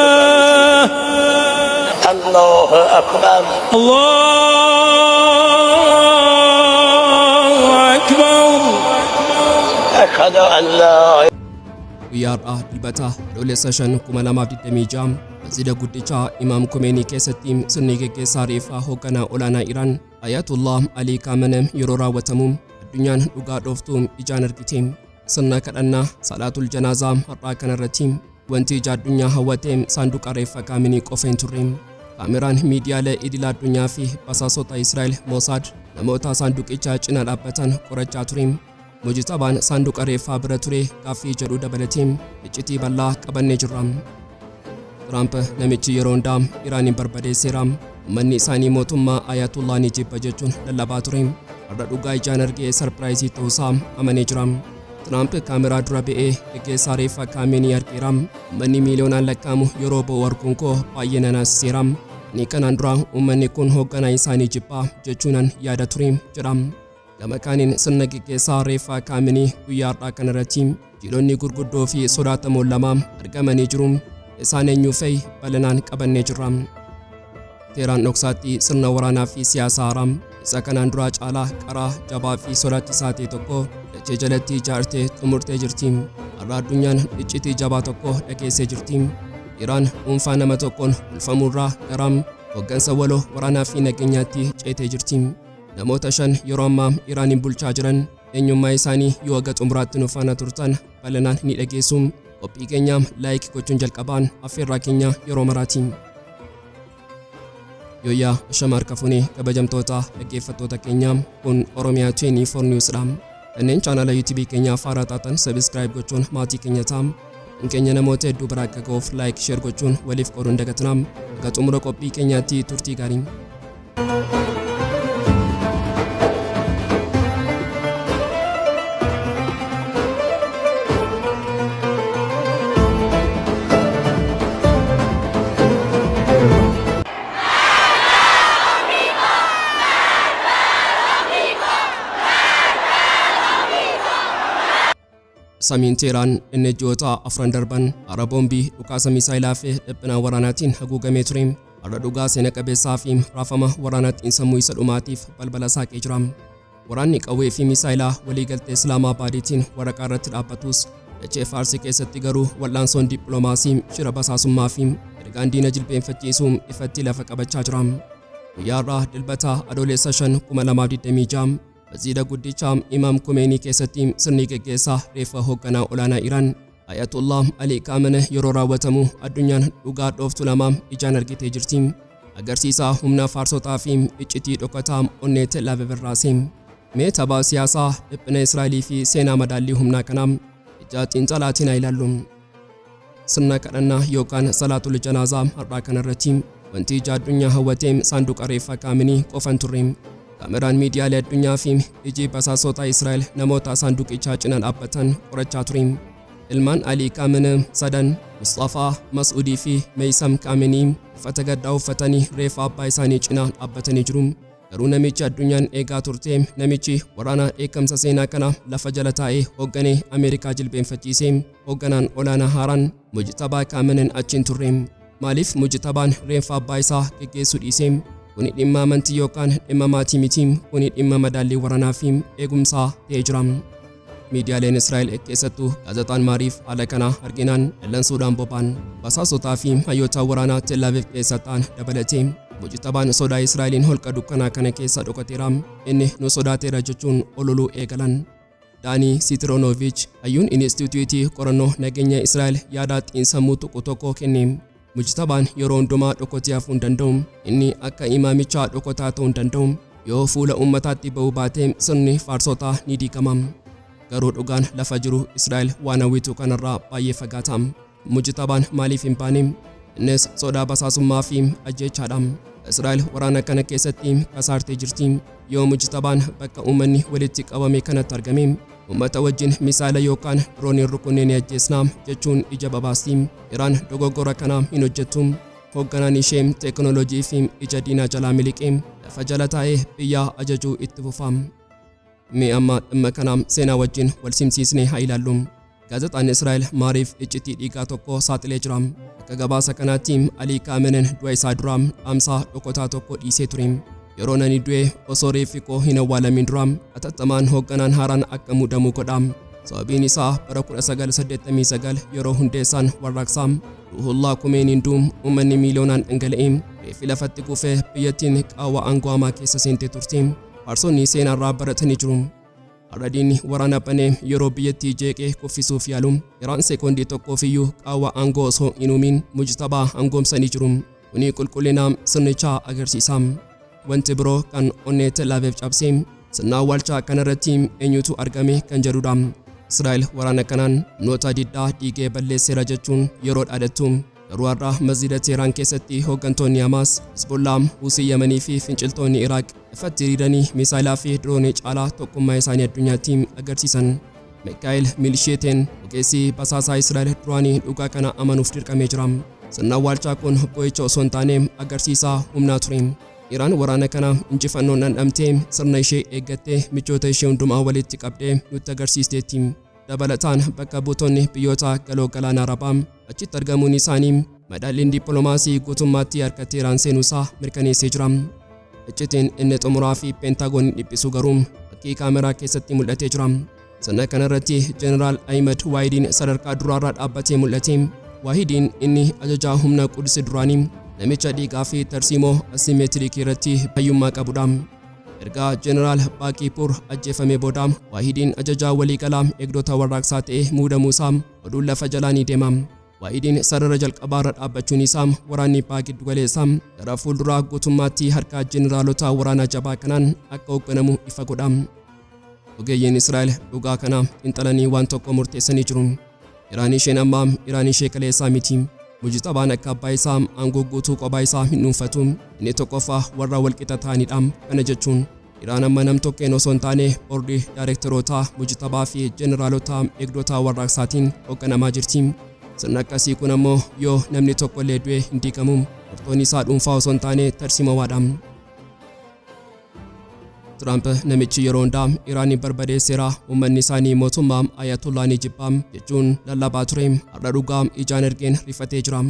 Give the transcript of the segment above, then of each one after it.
الصلاة. الله أكبر. الله أكبر. أشهد أن لا Guyyaa har'aa Dilbata Adoolessa 5 2026 Masjida Guddichaa Imaam Kumeenii keessatti sirni geggeessaa reeffaa hoogganaa olaanaa Iraan Ayatullah Alii Kaamenee yeroo raawwatamu addunyaan dhugaa dhooftuu ijaan argite. Sirna kadhannaa Salaatul Janaazaa har'aa kanarratti wanti ija addunyaa hawwate saanduqa reeffa Kaaminii qofa hin turre. Kaameraan miidiyaalee idil addunyaa fi basaasota Israa'el Mossad namoota saanduqichaa cinaa dhaabbatan qorachaa ture. Mujtabaan saanduqa reeffaa bira ture gaaffii jedhu dabalatee iccitii bal'aa qabannee jirra. Tiraamp namichi yeroo hundaa Iraaniin barbadeesseera. Uummanni isaanii mootummaa Ayatollah ni jibba jechuun lallabaa ture. Har'a dhugaa ijaan argee surprise ta'uusaa amanee jira. Tiraamp kaameraa dura ba'ee geggeessaa reeffa Kaameenii argeera. Uummanni miiliyoonaan lakkaa'amu yeroo ba'u arguun koo baay'ee na naasiseera. Ani kanaan dura uummanni kun hoogganaa isaanii jibbaa jechuunan yaada ture jedha. Gama kaaniin sirna geggeessaa reeffaa Kaamenii guyyaa har'aa kanarratti jiilonni gurguddoo fi sodaatamoon lama argamanii jiru. Isaan eenyuu fa'i bal'inaan qabannee jirra. Teeraan dhoksaatti sirna waraanaa fi siyaasaa haaraa isa kanaan duraa caalaa qaraa jabaa fi sodaachisaa ta'e tokko dachee jalatti ijaartee xumurtee jirti. Har'a addunyaan iccitii jabaa tokko dhageessee jirti. Iraan dhuunfaa nama tokkoon bulfamuurraa gara hooggansa waloo waraanaa fi nageenyaatti ceetee jirti. Namoota 5 yeroo ammaa Iraaniin bulchaa jiran eenyummaa isaanii yoo haga xumuraatti nu faana turtan bal'inaan ni dhageessu. Qophii keenya like gochuun jalqabaan affeerraa keenya yeroo maraati. Yooyyaa ashama harka fuunee kabajamtoota dhaggeeffattoota keenya, kun Oromiyaa 24 News dha. Kanneen chaanala YouTube keenyaa haaraa taatan subscribe gochuun maatii keenya ta'a. Qophiin keenya namoota hedduu bira akka ga'uuf like, share gochuun waliif qooduun dagatinaa. Haga xumura qophii keenyaatti turtii gaarii. Samiin Teeraan inni ji'oota afran darban hara boombii, dhukaasa misaayilaa fi dhiphina waraanaatiin haguugamee ture. Har'a dhugaa seena qabeessaa fi raafama waraanaa xiinsammuu isa dhumaatiif balbala saaqee jira. Waraanni qawwee fi misaayilaa waliigaltee Islaamaabaadiitiin waraqaa irratti dhaabbatus, dachee Faarsii keessatti garuu wal'aansoon dippiloomaasii, shira basaasummaa fi ergaan diina jilbeenfachiisuu ifatti lafa qabachaa jira. Guyyaa har'aa Dilbata Adoolessa 5 2026 Masjiida Guddicha Imaam Kumeenii keessatti sirni geggeessaa reeffa hoogganaa olaanaa Iraan Ayatollah Ali Khamenei yeroo raawwatamu addunyaan dhugaa dhooftu lama ijaan argitee jirti. Agarsiisa humna faarsotaa fi iccitii dhokataa onnee Tel Aviv irraase. Mee tapha siyaasaa, dhiphina Israa'elii fi seenaa madaallii humnaa kana ija xiinxalaatiin haa ilaallu. Sirna kadhannaa yookaan Salaatul Janaazaa har'aa kanarratti wanti ija addunyaa hawwate saanduqa reeffa Kaaminii qofa hin turre. Kaameraan miidiyaalee addunyaa fi iji basaasota Israa'el namoota saanduqichaa cina dhaabbatan qorachaa ture. Ilmaan Alii Kaamine sadan, Musxafaa, Mas'uudii fi Meeysam Kaaminii uffata gaddaa uffatanii reeffa abbaa isaanii cina dhaabbatanii jiru. Garuu namichi addunyaan eegaa turte, namichi waraana dheekkamsa seenaa kana lafa jala taa'ee hoogganee Ameerikaa jilbeenfachiise, hoogganaan olaanaa haaraan Mujtabaa Kaaminen achi hin turre. Maaliif Mujtabaan reenfa abbaa isaa geggeessuu dhiise? Kuni dhimma amantii yookaan dhimma maatii miti, kuni dhimma madaallii waraanaa fi eegumsaa ta'ee jira. Miidiyaaleen Israa'el keessattuu gaazexaan Maariif haala kana arginaan dallansuudhaan boba'an. Basaasotaa fi hayyoota waraanaa Tel Aviv keessa ta'an dabalatee Mujtabaan sodaa Israa'eliin holqa dukkanaa kana keessa dhokateera, inni nu sodaateera jechuun ololuu eegalan. Daanii Sitiroonoviich, hayyuun Inistituutii Qorannoo Nageenya Israa'el yaada xiinsammuu tuqu tokko kenne. Mujtabaan yeroo hundumaa dhokotee hafuu hin danda'u. Inni akka imaamichaa dhokotaa ta'uu hin danda'u. Yoo fuula uummataatti ba'uu baate sirni faarsotaa ni diigama. Garuu dhugaan lafa jiru Israa'el waan hawwitu kanarraa baay'ee fagaata. Mujtabaan maaliif hin baane? Innis sodaa basaasummaa fi ajjeechaadha. Israa'el waraana kana keessatti kasaartee jirti. Yoo Mujtabaan bakka uummanni walitti qabame kanatti argame, uummata wajjin misaayila yookaan dirooniin rukunnee ni ajjeesna jechuun ija babaasti. Iraan dogoggora kana hin hojjettu. Hoogganaan ishee teekinooloojii fi ija diinaa jalaa miliqee lafa jala taa'ee biyya ajajuu itti fufa. Mee amma dhimma kana seenaa wajjin wal simsiisnee haa ilaallu. Gaazexaan Israa'el Maariif iccitii dhiigaa tokko saaxilee jira. Akka gabaasa kanaatti Alii Kaamenen du'a isaa dura dhaamsa dhokotaa tokko dhiisee ture. Yeroo nani du'e osoo reeffi koo hin awwaalamin dura atattamaan hoogganaan haaraan akka muudamu godha. Sababiin isaa bara 1989 yeroo hundeessaan warraaqsaa Ruhullaa Kumeeniin du'u uummanni miiliyoonaan dhangala'ee reeffi lafatti kufee biyyattiin qaawwa aangoo hamaa keessa seentee turte. Faarsonni seenaarraa baratanii jiru. Har'a diinni waraana banee yeroo biyyattii jeeqee kuffisuuf yaalu Iraan sekoondii tokkoofiyyuu qaawwa aangoo osoo hin uumin Mujtabaa aangoomsanii jiru. Kuni qulqullina sirnichaa agarsiisa. Wanti biroo kan onnee Tel Aviv cabse sirna awwaalchaa kanarratti eenyutu argame kan jedhudha. Israa'el waraana kanaan humnoota diddaa diigee balleesseera jechuun yeroo dhaadattu garuu har'a masjida Teheraan keessatti hooggantoonni Hamaas, Hizbollaa, Huusii Yamanii fi finciltoonni Iraaq ifatti hiriiranii misaayilaa fi diroonii caalaa tokkummaa isaanii addunyaatti agarsiisan. Mikaa'el Milisheeteen ogeessi basaasaa Israa'el duraanii dhugaa kana amanuuf dirqamee jira. Sirna awwaalchaa kun boo'icha osoo hin taane agarsiisa humnaa ture. Iraan waraana kana injifannoon dhandhamtee sirna ishee eeggattee michoota ishee hundumaa walitti qabdee nutti agarsiisteetti. Dabalataan bakka buutonni biyyoota galoo galaana Arabaa achitti argamuun isaanii madaalliin dippiloomaasii guutummaatti harka Teheraan seenuusaa mirkaneessee jira. Iccitiin inni xumuraa fi Peentaagoon dhiphisu garuu fakkii kaameraa keessatti mul'atee jira. Sirna kanarratti Jeneraal Ahimad Waahidiin sadarkaa duraarraa dhaabbatee mul'ate. Waahidiin inni ajajaa humna Qudsi duraanii namicha dhiigaa fi tarsiimoo asimeetirikii irratti hayyummaa qabudha. Erga Jeneraal Baaqiipuur ajjeefamee booda Waahidiin ajajaa waliigalaa eegdota warraaqsaa ta'ee muudamuusaa oduun lafa jalaa ni deema. Waahidiin sarara jalqabaarra dhaabbachuun isaa waraanni baha giddugaleessaa gara fuulduraa guutummaatti harka jeneraalota waraanaa jabaa kanaan akka hoogganamu ifa godha. Ogeeyyiin Israa'el dhugaa kana xiinxalanii waan tokko murteessanii jiru. Iraan isheen ammaa Iraan ishee kaleessaa miti. Mujtabaan akka abbaa isaa aangoo guutuu kophaa isaa hin dhuunfatu. Inni tokkoffaa warra walqixa ta'anidha. Kana jechuun Iraan amma nam-tokkeen osoo hin taane boordii daayirektarootaa Mujtabaa fi jeneraalota eegdota warraaqsaatiin hoogganamaa jirti. Sirna akkasii kun ammoo yoo namni tokko illee du'e hin diigamu. Murtoon isaa dhuunfaa osoo hin taane tarsiimawaadha. Tiraamp namichi yeroo hundaa Iraaniin barbadeesseera, uummanni isaanii mootummaa Ayatollah ni jibba jechuun lallabaa ture. Har'a dhugaa ijaan argeen rifatee jira.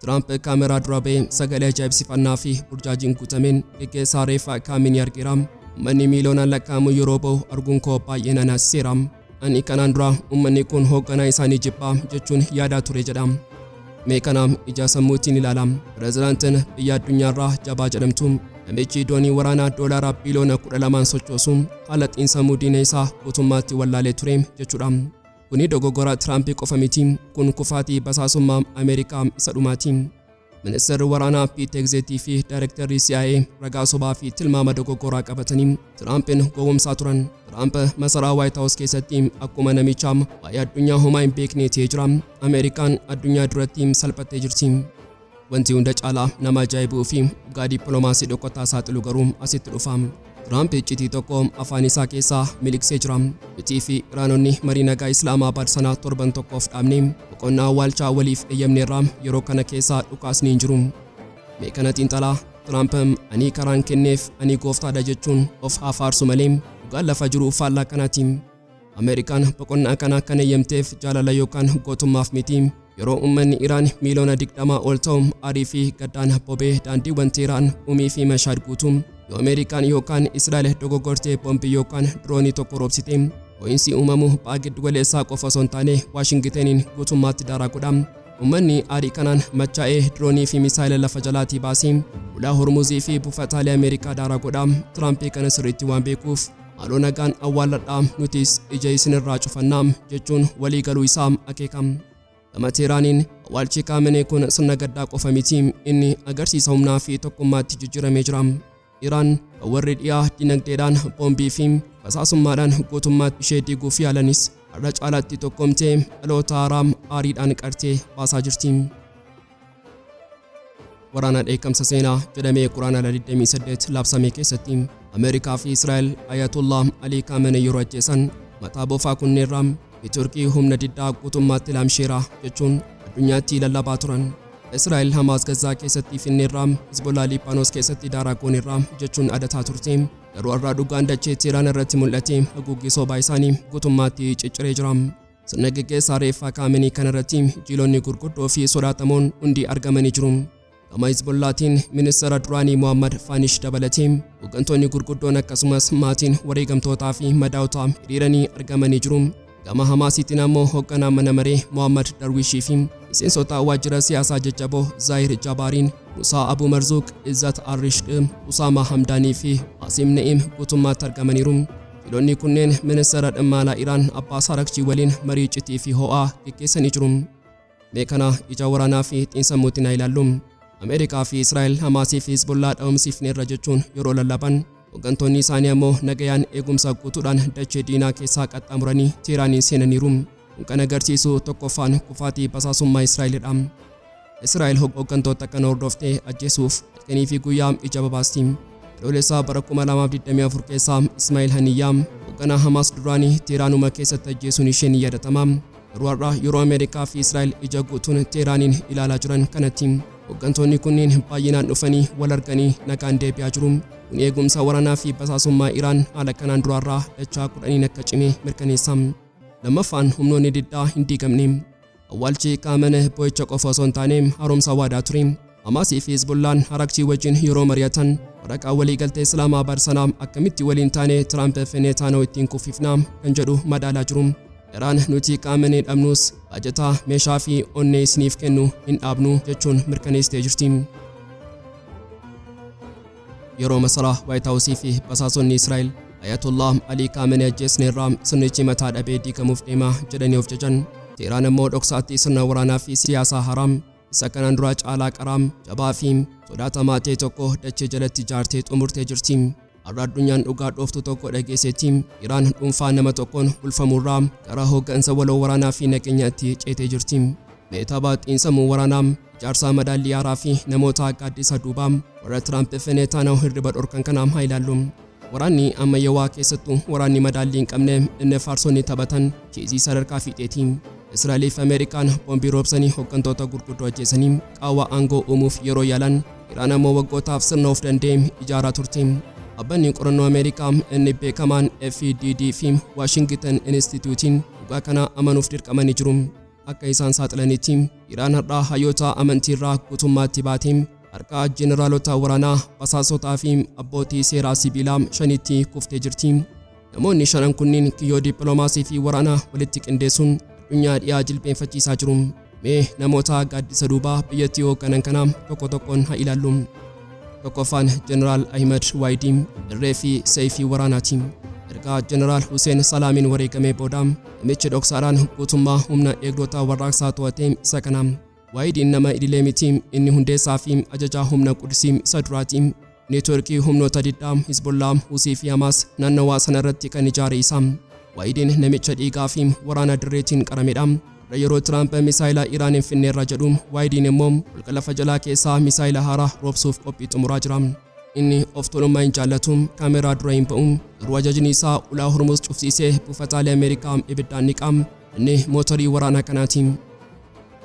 Tiraamp kaameraa dura ba'ee sagalee ajaa'ibsiifannaa fi burjaajiin guutameen geggeessaa reeffa Kaaminii argeera. Uummanni miiliyoonaan lakkaa'amu yeroo ba'u arguun koo baay'ee na naasiseera. Ani kanaan dura uummanni kun hoogganaa isaanii jibbaa jechuun yaadaa ture jedha. Mee kana ija sammuutiin ilaala. Pireezidaantiin biyya addunyaarraa jabaa jedhamtu namichi doonii waraanaa doolaara biiliyoona 12 sochoosu haala xiinsammuu diina isaa guutummaatti wallaalee ture jechuudha. Kuni dogoggora Tiraampii qofa miti. Kun kufaatii basaasummaa Ameerikaa isa dhumaati. Ministeerri waraanaa Piit Hegzeetii fi Daayirektarri CIA ragaa sobaa fi tilmaama dogoggoraa qabatanii Tiraampiin gowwomsaa turan. Tiraamp masaraa Waayit Haawus keessatti akkuma namicha waa'ee addunyaa homaa hin beekne ta'ee jira. Ameerikaan addunyaa duratti salphattee jirti. Wanti hunda caalaa nama ajaa'ibuu fi dhugaa dippiloomaasii dhokataa saaxilu garuu asitti dhufa. Tiraamp iccitii tokko afaan isaa keessaa miliqsee jira. Nutii fi Iraanonni marii nagaa Islaamaabad sana torban tokkoof dhaabne boqonnaa awwaalchaa waliif eeyyamneerra, yeroo kana keessa dhukaasni hin jiru. Mee kana xiinxalaa. Tiraamp ani karaan kenneef ani gooftaadha jechuun of haa faarsu malee dhugaan lafa jiru faallaa kanaati. Ameerikaan boqonnaa kana kan eeyyamteef jaalala yookaan gootummaaf miti. Yeroo uummanni Iraan miiliyoona 20 ol ta'u aarii fi gaddaan bobee daandiiwwan Teheraan, Qumii fi Mashaad guutu. Yoo Ameerikaan yookaan Israa'el dogoggortee boombii yookaan diroonii tokko roobsite, ho'iinsi uumamu ba'a giddugaleessaa qofa osoo hin taane Waashingiteniin guutummaatti daaraa godha. Uummanni aarii kanaan machaa'ee diroonii fi misaayila lafa jalaatii baasee ulaa Hormuzii fi buufataalee Ameerikaa daaraa godha. Tiraampii kana sirriitti waan beekuuf maaloo nagaan awwaalladhaa, nutis ija isinirraa cufannaa jechuun walii galuu isaa akeeka. Gama Teeraaniin awwaalchi Kaamenee kun sirna gaddaa qofa miti, inni agarsiisa humnaa fi tokkummaatti jijjiiramee jira. Iraan kan warri dhiyaa dinagdeedhaan, boombii fi basaasummaadhaan guutummaatti ishee diiguuf yaalanis har'a caalaatti tokkoomtee dhaloota haaraa aariidhaan qartee baasaa jirti. Waraana dheekkamsa seenaa jedhamee Quraanala 28 labsame keessatti Ameerikaa fi Israa'el Ayatollah Alii Kaamenee yeroo ajjeesan mataa bofaa kunneerraa Turkii humna diddaa guutummaatti laamsheera jechuun addunyaatti lallabaa turan. Israa'el Hamaas Gazaa keessatti finneerraa, Hizbollaa Liibaanos keessatti daaraa gooneerraa jechuun adataa turte. Garuu har'aa dhugaan dachee Teheraan irratti mul'ate haguuggii sobaa isaanii guutummaatti cicciree jira. Sirna geggeessaa reeffaa Kaamenii kanarratti jiilonni gurguddoo fi sodaatamoon hundi argamanii jiru. Gama Hizbollaatiin ministeera duraanii Mohammad Faanish dabalatee hooggantoonni gurguddoon akkasumas maatiin wareegamtootaa fi madaa'otaa hiriiranii argamanii jiru. Gama Hamaasiitiin ammoo hoogganaa mana maree Mohammad Darwishii fi miseensota waajjira siyaasaa jajjaboo Zaahir Jabaariin, Musaa Abu Marzuuq, Izzat Arrishq, Usaama Hamdaanii fi Qaasim Na'im guutummaatti argamaniiru. Jiilonni kunneen ministeera dhimma alaa Iraan Abbaas Araghchi waliin marii iccitii fi ho'aa geggeessanii jiru. Mee kana ija waraanaa fi xiinsammuutiin haa ilaallu. Ameerikaa fi Israa'el Hamaasii fi Hizbollaa dhabamsiifneerra jechuun yeroo lallaban, hooggantoonni isaanii ammoo nagayaan eegumsa guutuudhaan dachee diinaa keessaa qaxxaamuranii Teeraaniin seenaniiru. Kun kan agarsiisu tokkoffaan kufaatii basaasummaa Israa'elidha. Israa'el hooggantoota kana hordoftee ajjeesuuf halkanii fi guyyaa ija babaasti. Adoolessa bara 2024 keessa Ismaa'il Haniyyaa hoogganaa Hamaas duraanii Teeraanuma keessatti ajjeesuun ishee ni yaadatama. Garuu har'a yeroo Ameerikaa fi Israa'el ija guutuun Teeraaniin ilaalaa jiran kanatti hooggantoonni kunneen baay'inaan dhufanii wal arganii nagaan deebi'aa jiru. Kun eegumsa waraanaa fi basaasummaa Iraan haala kanaan duraarraa dachaa 10n akka cime mirkaneessa. Lammaffaan, humnoonni diddaa hin diigamne. Awwaalchi Kaameneh boo'icha qofa osoo hin taane haaromsa waadaa ture. Hamaasii fi Hizbollaan Araghchi wajjin yeroo mari'atan waraqaa waliigaltee Islaamaabad sanaa akkamitti waliin taane Tiraamp fi Neetaanoo ittiin kuffifna kan jedhu madaalaa jiru. Iraan nuti Kaameneh dhabnus baajataa, meeshaa fi onnee isiniif kennu hin dhaabnu jechuun mirkaneessitee jirti. Yeroo masaraa Waayit Haawusii fi basaasonni Israa'el Ayatollah Alii Kaameneh ajjeesneerra, sirnichi mataa dhabee diigamuuf deema jedhanii of jajan, Teheraan ammoo dhoksaatti sirna waraanaa fi siyaasaa haaraa isa kanaan duraa caalaa qaraa, jabaa fi sodaatamaa ta'e tokko dachee jalatti ijaartee xumurtee jirti. Har'a addunyaan dhugaa dhooftuu tokko dhageesseetti. Iraan dhuunfaa nama tokkoon bulfamuurraa gara hooggansa waloo waraanaa fi nageenyaatti ceetee jirti. Mee tapha xiinsammuu waraanaa, ijaarsa madaallii haaraa fi namoota gaaddisa duubaa warra Tiraamp fi Neetaanyahu hirriba dhorkan kana haa ilaallu. Waraanni ammayyawaa, keessattuu waraanni madaallii hin qabne inni faarsonni taphatan, cheezii sadarkaa fiixeeti. Israa'elii fi Ameerikaan boombii roobsanii hooggantoota gurguddoo ajjeesanii qaawwa aangoo uumuuf yeroo yaalan, Iraan ammoo waggootaaf sirna of danda'e ijaaraa turte. Dhaabbanni qorannoo Ameerikaa inni beekamaan FDD fi Waashingiten Inistituutiin dhugaa kana amanuuf dirqamanii jiru. Akka isaan saaxilanitti, Iraan har'aa hayyoota amantiirraa guutummaatti baatee harka jeneraalota waraanaa, basaasotaa fi abbootii seeraa sibiilaa shanitti kuftee jirti. Namoonni shanan kunniin kiyyoo dippiloomaasii fi waraanaa walitti qindeessuun addunyaa dhiyaa jilbeenfachiisaa jiru. Mee namoota gaaddisa duubaa biyyattii hoogganan kana tokko tokkoon haa ilaallu. Tokkoffaan Jeneraal Ahimad Waayidii, irree fi seeyfii waraanaati. Erga Jeneraal Huseen Salaamiin wareegamee booda namichi dhoksaadhaan guutummaa humna eegdota warraaqsaa to'ate isa kana. Waayidiin nama idilee miti, inni hundeessaa fi ajajaa humna Qudsi isa duraati. Neetworkii humnoota diddaa Hizbollaa, Husii fi Hamaas naannawaa sana irratti kan ijaare isa. Waayidiin namicha dhiigaa fi waraana dirreetiin qaramedha. Har'a yeroo Tiraamp misaayila Iraaniin finneerra jedhu, Waayidiin immoo holqa lafa jalaa keessaa misaayila haaraa roobsuuf qophii xumuraa jira. Inni of tolummaa hin jaallatu, kaameraa dura hin ba'u, garuu ajajni isaa ulaa Hormuz cufsiisee buufataalee Ameerikaa ibiddaan dhiqa. Inni mootorii waraanaa kanaati.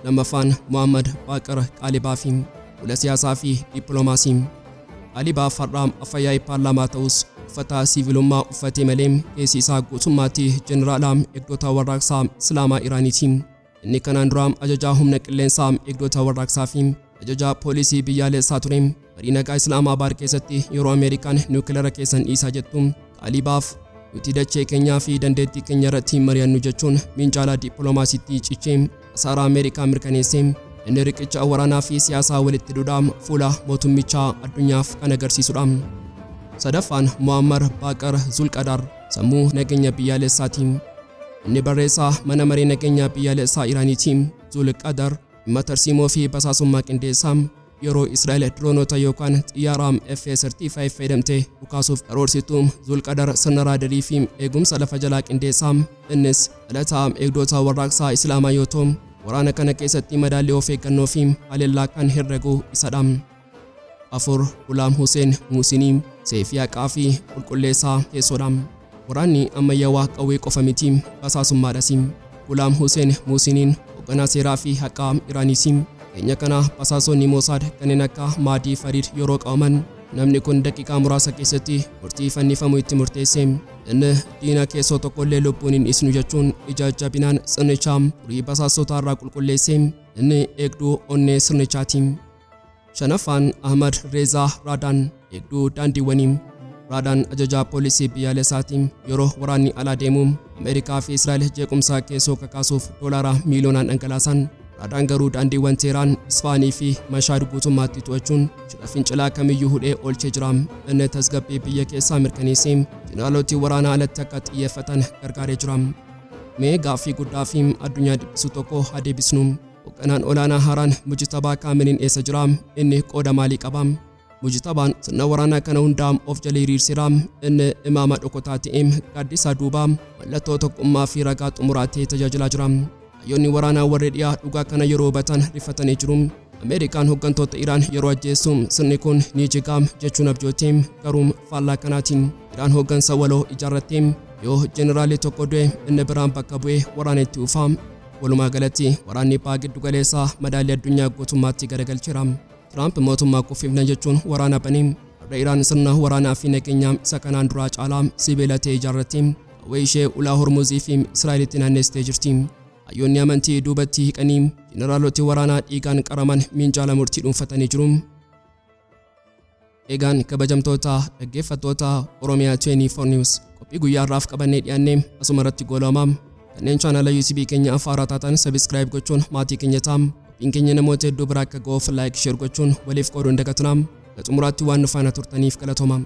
Lammaffaan Mohammad Baaqir Qaalibaafi, fuula siyaasaa fi dippiloomaasii. Qaalibaaf har'a afyaa'ii paarlaamaa ta'us, uffata siivilummaa uffatee malee keessi isaa guutummaatti jeneraala eegdota warraaqsaa Islaamaa Iraaniiti. Inni kanaan dura ajajaa humna qilleensaa eegdota warraaqsaa fi ajajaa poolisii biyyaalessaa ture. Marii nagaa Islaamaabaad keessatti yeroo Ameerikaan niwukilara keessan dhiisaa jettu, Qaalibaaf nuti dachee keenyaa fi dandeettii keenya irratti hin mari'annu jechuun minjaala dippiloomaasiitti cichee kasaaraa Ameerikaa mirkaneesse. Inni riqicha waraanaa fi siyaasaa walitti hidhuudha, fuula mootummichaa addunyaaf kan agarsiisudha. Sadaffaan Muammar Baaqar Zulqadar, sammuu nageenya biyyaalessaati. Inni barreessaa mana maree nageenya biyyaalessaa Iraaniiti. Zulqadar dhimma tarsiimoo fi basaasummaa qindeessaa. Yeroo Israa'el diroonota yookaan xiyyaara FA-35 fayyadamtee dhukaasuuf karoorsitu, Zulqadar sirna raadarii fi eegumsa lafa jalaa qindeessaa. Innis dhalataa eegdota warraaqsaa Islaamaa yoo ta'u, waraana kana keessatti madaallii of eeggannoo fi haleellaa kan herregu isadha. 4, Gulaam Huseen Muusinii, seefii haqaa fi qulqulleessaa keessoodha. Waraanni ammayyawaa qawwee qofa miti, basaasummaadhas. Gulaam Huseen Muusiniin hoogganaa seeraa fi haqaa Iraaniiti. Dhiyeenya kana basaasonni Mosaad kanneen akka Maadii Fariid yeroo qabaman namni kun daqiiqaa muraasa keessatti murtii fannifamuu itti murteesse. Inni diina keessoo tokkollee lubbuun hin dhiisnu jechuun ija jabinaan sirnichaa xurii basaasotaa irraa qulqulleesse. Inni eegduu onnee sirnichaati. Shanaffaan Ahmad Reezaa Raadaan, eegduu daandiiwwanii. Raadaan ajajaa poolisii biyyaalessaati. Yeroo waraanni alaa deemu Ameerikaa fi Israa'el jeequmsa keessoo kakaasuuf doolaara miiliyoonaan dhangalaasan. Raadaan garuu daandiiwwan Teeraan, Isfaanii fi Mashaad guutummaatti to'achuun shira fincilaa kamiyyuu hudhee oolchee jira. Inni tasgabbii biyya keessaa mirkaneessee jeneraalota waraanaa alatti akka xiyyeeffatan gargaaree jira. Mee gaaffii guddaa fi addunyaa dhiphisu tokko haa deebisnu. Hoogganaan olaanaa haaraan Mujtabaa Kaaminiin eessa jira? Inni qooda maalii qaba? Mujtabaan sirna waraanaa kana hundaa of jala hiriirseera. Inni imaama dhokotaa ta'ee gaaddisa duubaa mallattoo tokkummaa fi ragaa xumuraa ta'ee tajaajilaa jira. Hayyoonni waraanaa warri dhiyaa dhugaa kana yeroo hubatan rifatanii jiru. Ameerikaan hooggantoota Iraan yeroo ajjeessu sirni kun ni jigaa jechuun abjoote, garuu faallaa kanaatiin Iraan hooggansa waloo ijaarratte. Yoo jeneraalii tokko du'e inni biraan bakka bu'ee waraana itti ufa. Walumaa galatti waraanni baha giddu galeessaa madaalii addunyaa guutummaatti garagalcheera. Tiraamp mootummaa kuffifna jechuun waraana banee har'a Iraan sirna waraanaa fi nageenyaa isa kanaan duraa caalaa sibiila ta'e ijaarratte. Qawwee ishee ulaa Hormuzii fi Israa'elitti naannessitee jirti. Hayyoonni amantii duubatti hiqanii jeneraaloti waraanaa dhiigaan qaraman minjaala murtii dhuunfatanii jiru. Egaan kabajamtoota dhaggeeffattoota Oromiyaa 24 News, qophii guyyaa har'aaf qabannee dhiyaannee asuma irratti goolabama. Kanneen chaanala YouTube keenya haaraa taatan subscribe gochuun maatii keenya ta'aa. Qophiin keenya namoota hedduu bira akka ga'uuf like, share gochuun waliif qooduu hin dagatinaa. Xumuraatti waan nu faana turtaniif galatooma.